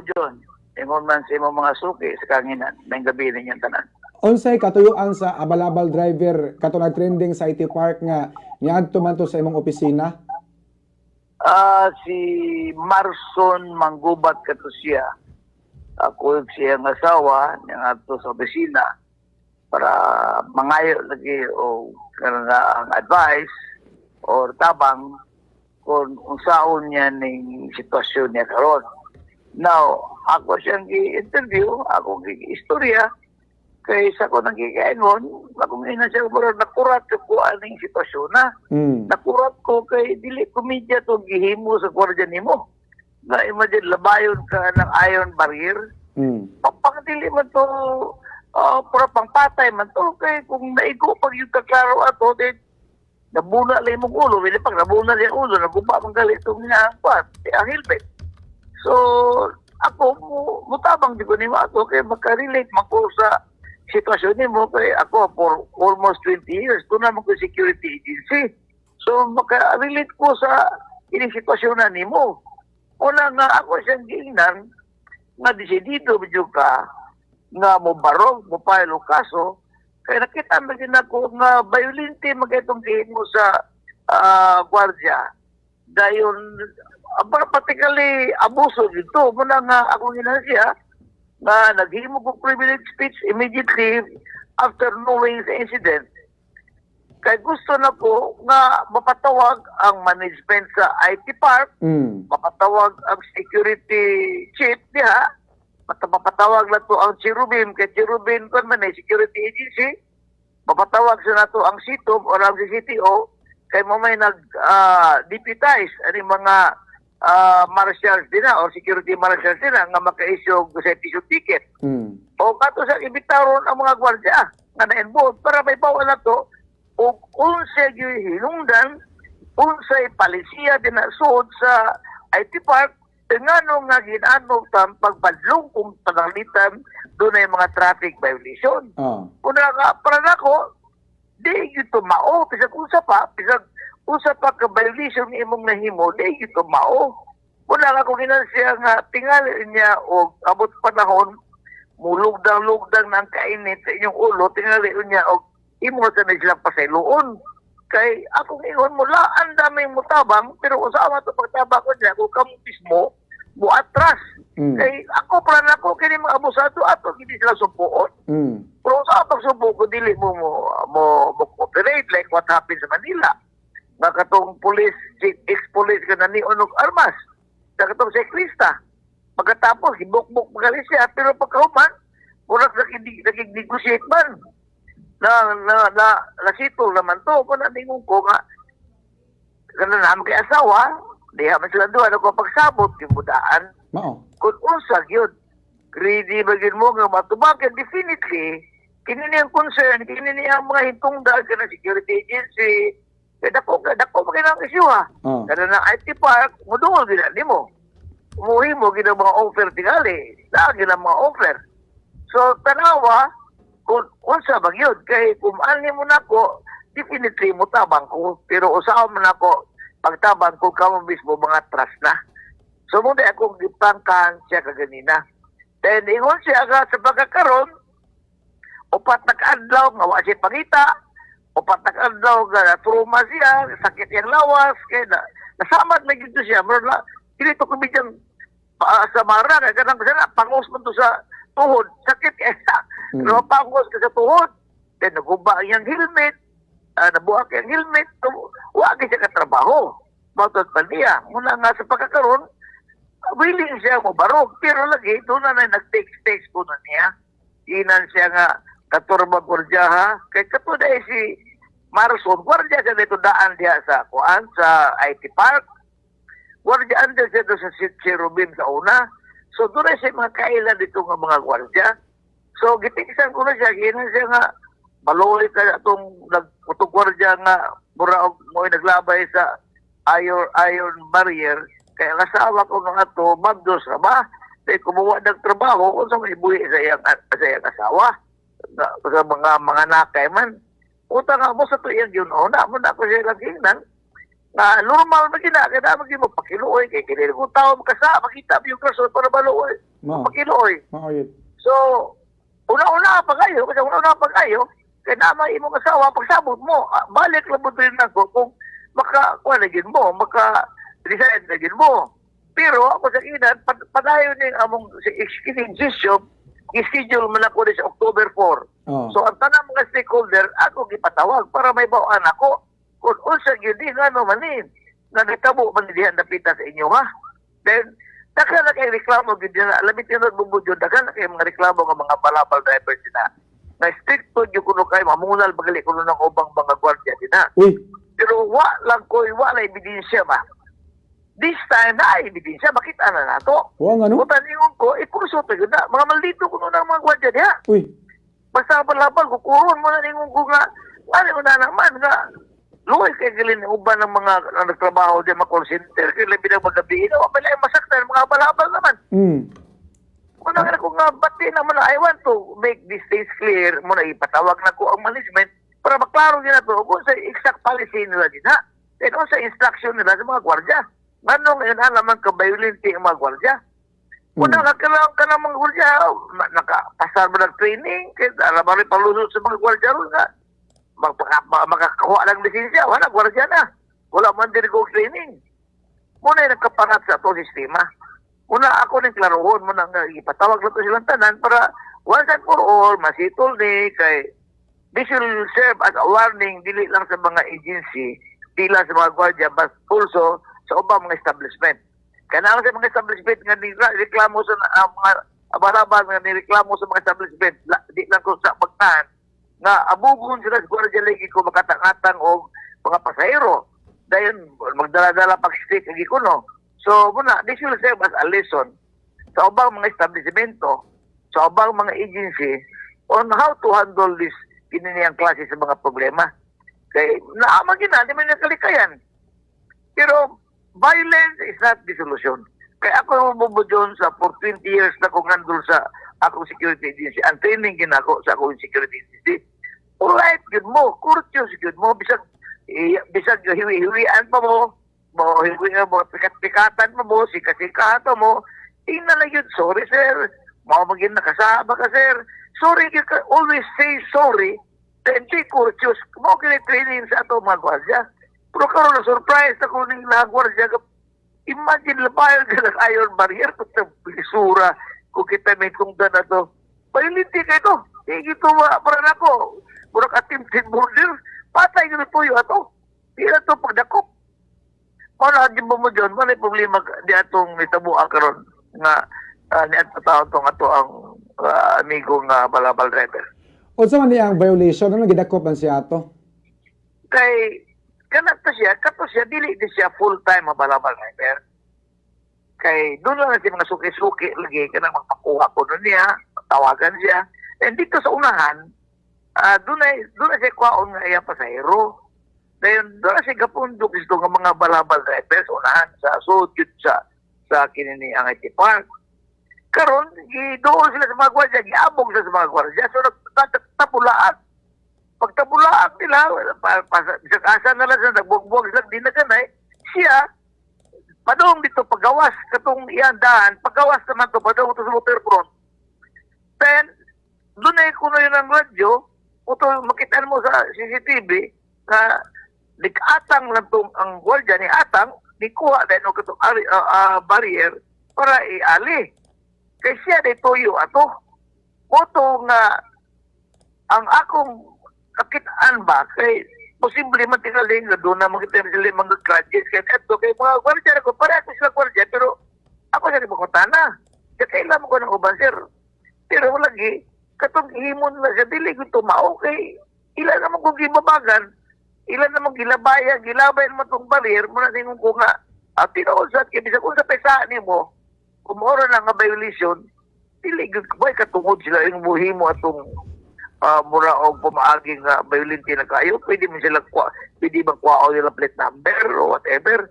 John. Ingon man sa imong mga suki sa Kanginan. Maayong gabii ninyong tanan. Unsay katuyuan sa abalabal driver kato trending sa IT Park nga niadto man to sa imong opisina? Ah, si Marson Manggubat kato siya. Ako siyang asawa niya adto sa opisina para mangayo lagi o kana ang advice or tabang kung unsaon niya ning sitwasyon niya karon. Now, ako siyang gi-interview, ako gi-istorya, kay sa ko nagkikaingon, akong ina siya, murag nakurat ko aning sitwasyon na. Nakurat ko kay dili komedya to gihimo sa gwardiya nimo. Na imagine labayon ka ng iron barrier. Pang dili man to pura pangpatay man to kay kung naigo pag yung kaklaro ato, then nabuna lang imong ulo, wala pag nabuna lang ulo, naguba man gali itong nga kwan, ang helmet. So, ako, mutabang di ko nimo ato kay makarelate man ko sa sitwasyon nimo kay ako for almost 20 years, doon naman ko security agency. So, makarelate ko sa ini sitwasyon na nimo. Una nga ako siyang giingnan nga desidido medyo ka nga mo barog, mo file og kaso, kay nakita man din ako nga violente magitong gihimo sa gwardiya. Dayon, practically abuso dito. Muna nga ako gina siya nga naghimo ko privilege speech immediately after knowing the incident. Kay gusto na ko nga mapatawag ang management sa IT Park, mapatawag ang security chief diha, mapatawag na to ang Cherubim, kay Cherubim kon man eh, security agency, mapatawag sa nato ang CITOM or ang CCTO, kay mo may nag deputize ani mga marshals din na or security marshals din na nga maka-issue og citation ticket. O kato sa ibitaron ang mga gwardiya nga na-involved para may bawa na to o unsay gyud hinungdan, unsay palisiya din na suod sa IT Park, ngano nga ginano tam pagbadlong kung pananglitan doon ay mga traffic violation. Una nga para nako di gyud to mao bisag unsa pa, bisag unsa pa ka violation imong nahimo, di gyud to mao. Una nga kung inan siya nga tingali niya og abot panahon mulugdang-lugdang ng kainit sa inyong ulo, tingali niya og imo sa na sila pasayloon. Kay akong ingon mo la, ang daming mutabang, pero kung sa to pagtabang ko niya, kung kamo mismo mo atras. Kay ako para nako kini mga abusado ato hindi sila sumpuon. Pero sa pagsumpo ko dili mo mo cooperate like what happened sa Manila. Nga katong police, ex-police ka na ni og armas. Sa katong siklista. Pagkatapos, gibukbuk magali siya, pero pagkahuman, murag naging-negotiate man. Na, na, na, nasitol naman to. Kung naningon ko nga, kana naman kay asawa, diha man sila duha, ako pagsabot, kimudaan Mao. Kung unsa gyud ready ba gyud mo nga matubagan, definitely kini ni ang concern, kini ni ang mga hintungda kana security agency kay dako kay dako man ang issue ha. Kada na IT Park moduol gid nimo, muhimo gid ang mga offer, tingali lagi ang mga offer. So tanawa kung unsa ba gyud kay kung ani mo nako, definitely mo tabang ko, pero usaha man nako pagtabang ko kamo mismo mga trust na. So mo di akong gipangkan siya kaganina. Then ingon siya nga sa pagkakaron 4 na kaadlaw nga wa siya pangita, 4 na kaadlaw nga trauma siya, sakit iyang lawas, kay na, nasamad na gyud to siya. Murag na dili to kumidyang sa mara kay kanang sana pangos man to sa tuhod, sakit kay pero pangos ka sa tuhod. Then naguba ang iyang helmet, nabuak ang helmet, so, wa gyud siya katrabaho. Matod pa niya. Muna nga sa pagkakaroon, willing siya mo barog pero lagi doon na na nag-text-text ko na niya, inan siya nga katurba gwardiya ha, kay kato dahil si Marson gwardiya siya dito daan diya sa kuan sa IT Park, gwardiya andyan siya doon sa Cherubim sa una. So doon na siya mga kailan dito nga mga gwardiya. So gitingsan ko na siya, ginan siya nga maluoy ka atong nagputog gwardiya nga mura og mo'y naglabay sa iron barrier kay ang asawa ko nga ato magdos ra ba kay kumuha ng trabaho, unsa may buhi sa iyang asawa sa mga nakay man. Uta nga mo sa to iyang yun una mo na ako siya lang ingnan. Nga normal man gina kay na mo pakiluoy kay kini kung tao makasa makita mo yung rason para maluoy. Mao. Pakiluoy. Mao yun. So, una-una pa kayo, kasi una-una pa kayo, kay nama imong asawa, pagsabot mo, balik lang mo din ako kung maka, kuha na gin mo, maka resign na gin mo. Pero ako sa inan, padayon ning among si executive session, i-schedule man ako sa October 4. So ang tanang mga stakeholder, ako gipatawag para may bawaan ako kung unsa gyud ni ngano man ni nga nitabo man diha napita sa inyo, ha. Then daghan na kay reklamo gyud na labi tinuod mo gyud, daghan na kay mga reklamo nga mga balabal drivers na na stricto gyud kuno kay mamunal bagali kuno ng ubang mga gwardiya dinha. Uy. Pero wa lang ko, wa lang ebidensya ba. This time na ebidensya, makita na nato. Wa nga no? Kung taningon ko, ipurso pa gyud na. Mga maldito kuno ng mga gwardiya diha. Uy. Basta balabal, kukuron mo na ningon ko nga, ano na naman nga, luoy kay gilin uban ng mga ang nagtrabaho di mga call center, kay labi na magabi, wa pa lang masaktan, mga balabal naman. Kung nga ko nga, bati naman, I want to make these things clear, muna ipatawag na ko ang management para maklaro din na to kung sa exact policy nila din ha. Then kung sa instruction nila sa mga gwardiya. Ngano ngayon alaman ka violente ang mga gwardiya? Kung nakakailangan ka ng mga gwardiya, nakapasar mo ng training, kaya alam mo rin palusot sa mga gwardiya ron nga, makakakuha ng lisensya, wala, gwardiya na. Wala man din ko training. Muna yung nagkaparat sa ato sistema. Muna ako ng klarohon, muna nga ipatawag lang to silang tanan para once and for all, masitol ni kay this will serve as a warning dili lang sa mga agency, di lang sa mga gwardiya, but also sa ubang mga establishment. Kaya sa mga establishment nga ni reklamo sa mga abarabal nga nireklamo sa mga establishment, di lang ko sa pagtahan, nga abugon sila sa gwardiya lagi ko makatang-atang o mga pasahero. Dayon magdala-dala pag stick lagi ko no. So muna this will serve as a lesson sa ubang mga establishmento, sa ubang mga agency on how to handle this kininiyang klase sa mga problema. Kay naama gina, di man nakalikayan. Pero violence is not the solution. Kaya ako bubudyon sa for 20 years na kong handle sa akong security agency. Ang training ginako sa akong security agency. Polite gyud mo, courteous gyud mo, bisag bisag hiwi-hiwian pa mo, mo hiwi mo, pikat-pikatan mo mo, sika-sikahan pa mo, tingnan lang yun, "Sorry sir, mao magin nakasama ka sir." Sorry, you can always say sorry, then be courteous. Mao kini training sa ato mga gwardiya. Pero karon na surprise ako ning mga gwardiya. Imagine, labayon ka ng iron barrier, kung lisura, kung kita may tungdan na to. Violente kay to. Di ito para nako. Murag attempted murder. Patay ka na tuyo ato. Di na to pagdakop. Mao na di mo dyan, mo na problema di atong nitabo karon nga ni ato tao tong ato ang amigo nga balabal driver. Unsa man ang violation, ano gidakop man siya ato? Kay kanang to siya, kato siya dili di siya full time nga balabal driver. Kay doon lang siya mga suki-suki lagi kanang magpakuha ko nun niya, tawagan siya. And dito sa unahan, doon na siya kuhaon nga iyang pasahero. Dayon doon na siya gapundok dito nga mga balabal driver sa unahan sa sud yun sa kinini ang IT Park. Karon gidoon sila sa mga gwardiya, giabog sila sa mga gwardiya. So nagtapulaan. Pagtapulaan nila, bisag asa na lang sila, nagbugbog sila, di na ganay. Siya, padung dito pagawas katong iyang daan, pagawas naman to, padung to sa waterfront. Then, doon ay kuno yun ang radyo, uto makita mo sa CCTV, na nag-atang lang tong ang gwardiya ni atang, ni kuha din og katong barrier para iali. Kay siya di tuyo ato. Moto nga ang akong kakitaan ba kay posible man tingaling nga doon na makita sila mga grudges kay eto kay mga gwardiya ko para ako sila gwardiya, pero ako sa makutana kaya kailan mo ko ng uban sir, pero lagi katong himon na siya dili ko tumao kay ilan naman kong gibabagan, ilan naman gilabayan, gilabay naman tong barrier mo na ningon ko nga at tinuod sa kay bisag unsa pesa nimo kung moro na nga violation dili gyud boy katungod sila yung muhimo atong mura og pumaagi nga violente na kayo, pwede mo sila kuha, pwede bang kuha nila plate number or whatever.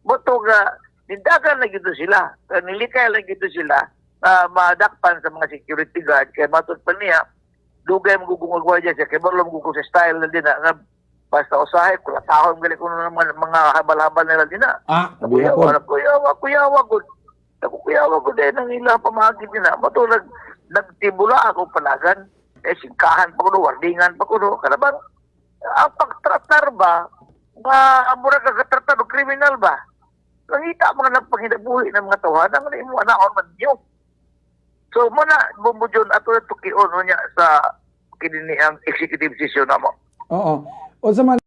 Moto nga nindagan na gyud sila, nilikay lang gyud sila madakpan sa mga security guard kay matud pa niya dugay mo gugong gwardiya siya kay marlong gugong sa style na din na, nga Basta usahay, kulatahon gali kuno ng mga habal-habal nila din na. Ah, abi Nakuyawa, hapon. Nakuyawa, kuyawa gud. Nakuyawa gud eh, nang ilang pamagit nila. Mato nagtibula ako palagan. Eh, singkahan pa kuno, wardingan pa kuno. Kanabang, ang pagtratar ba, nga mura ka katratar og kriminal ba? Nangita mga nagpanginabuhi ng mga tawhan, ang imo anaon man niyo. So, muna, bumudyon, ato na tukion niya sa kini ang executive session namo. Oo. Unsa man